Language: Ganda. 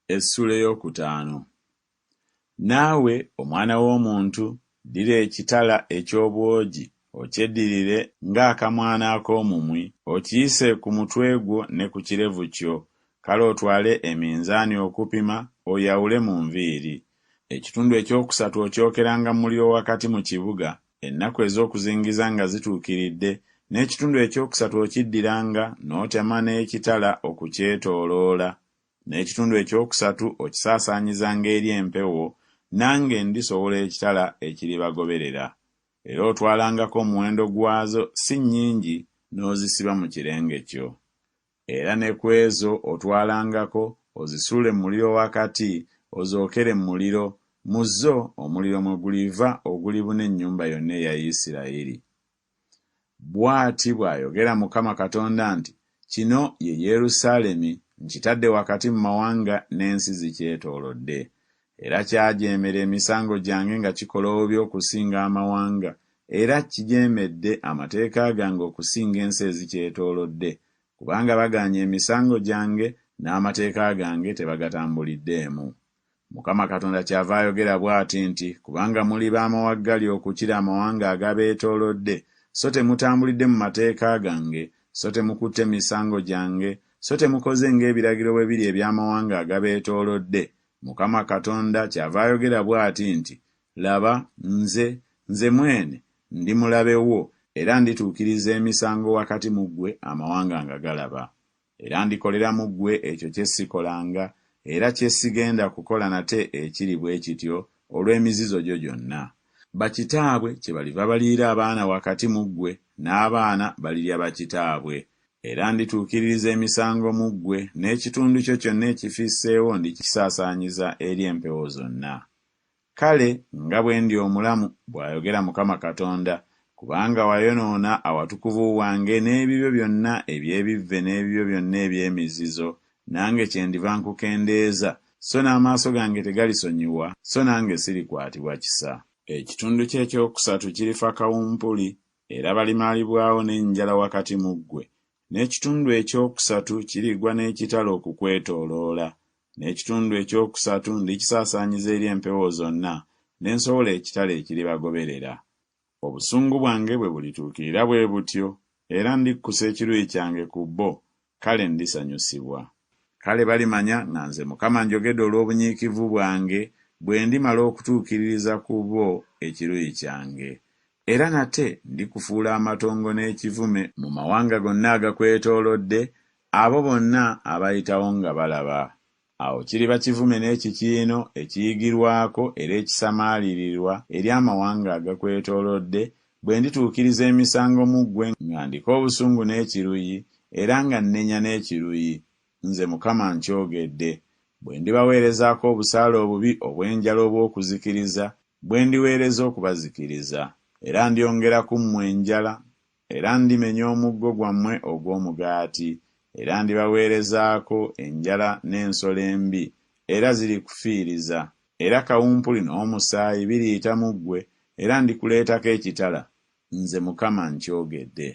Essuula ey'okutaano. Naawe, omwana w'omuntu, ddira ekitala eky'obwogi, okyeddirire ng'akamwano ak'omumwi, okiyise ku mutwe gwo ne ku kirevu kyo, kale otwale eminzaani okupima, oyawule mu nviiri. Ekitundu ekyokusatu okyokeranga mu muliro wakati mu kibuga, ennaku ez'okuzingiza nga zituukiridde, n'ekitundu ekyokusatu okiddiranga n'otema n'ekitala okukyetooloola, n'ekitundu ekyokusatu okisaasaanyizanga eri empewo, nange ndisowola ekitala ekiribagoberera. Era otwalangako omuwendo gwazo si nnyingi n'ozisiba mu kirenge kyo. Era ne ku ezo otwalangako, ozisuule mu muliro wakati, ozookere mu muliro, mu zo omuliro mwe guliva ogulibuna ennyumba yonna eya Isirayiri. Bw'ati bw'ayogera Mukama Katonda nti, Kino ye Yerusaalemi, nkitadde wakati mu mawanga n'ensi zikyetoolodde. Era kyajeemera emisango gyange nga kikola obubi okusinga amawanga, era kijeemedde amateeka gange okusinga ensi ezikyetoolodde, kubanga bagaanye emisango gyange, n'amateeka gange tebagatambuliddeemu. Mukama Katonda kyava ayogera bw'ati nti, Kubanga muli b'amawaggali okukira amawanga agabeetoolodde, so temutambulidde mu mateeka gange, so temukutte misango gyange, so temukoze ng'ebiragiro bwe biri eby'amawanga agabeetoolodde, Mukama Katonda kyava ayogera bw'ati nti, Laba, nze, nze mwene, ndi mulabe wo, era ndituukiriza emisango wakati mu ggwe amawanga nga galaba. Era ndikolera mu ggwe ekyo kye sikolanga, era kye sigenda kukola nate ekiri bwe kityo olw'emizizo gyo gyonna. Bakitaabwe kyebaliva baliira abaana wakati mu ggwe, n'abaana balirya bakitaabwe. Era ndituukiririza emisango mu ggwe, n'ekitundu kyo kyonna ekifisseewo ndikisaasaanyiza eri empewo zonna. Kale, nga bwe ndi omulamu, bw'ayogera Mukama Katonda, kubanga wayonoona awatukuvu wange n'ebibyo byonna eby'ebivve n'ebibyo byonna eby'emizizo, nange kyendiva nkukendeeza, so n'amaaso gange tegalisonyiwa, so nange sirikwatibwa kisa. Ekitundu kyo ekyokusatu kirifa kawumpuli, era balimalibwawo n'enjala wakati mu ggwe, n'ekitundu ekyokusatu kirigwa n'ekitala okukwetooloola, N'ekitundu ekyokusatu ndikisaasaanyiza eri empewo zonna, ne nsowola ekitala ekiribagoberera. Obusungu bwange bwe bulituukirira bwe butyo, era ndikkusa ekiruyi kyange ku bo, kale ndisanyusibwa. Kale balimanya nga nze Mukama njogedde olw'obunyiikivu bwange, bwe ndimala okutuukiririza ku bo ekiruyi kyange. Era nate ndikufuula amatongo n'ekivume mu mawanga gonna agakwetoolodde, Abo bonna abayitawo nga balaba. Awo kiriba kivume n'ekikiino ekiyigirwako era ekisamaalirirwa eri amawanga agakwetoolodde, bwe ndituukiriza emisango mu ggwe nga ndiko obusungu n'ekiruyi, era nga nnenya n'ekiruyi. Nze Mukama nkyogedde. Bwe ndibaweerezaako obusaale obubi obw'enjala obw'okuzikiriza, bwe ndiweereza okubazikiriza. Era ndyongera ku mmwe enjala, Era ndimenya omuggo gwammwe ogw'omugaati, era ndibaweerezaako enjala n'ensolo embi, era zirikufiiriza, era kawumpuli n'omusaayi biriyita mu ggwe, era ndikuleetako ekitala, nze Mukama nkyogedde.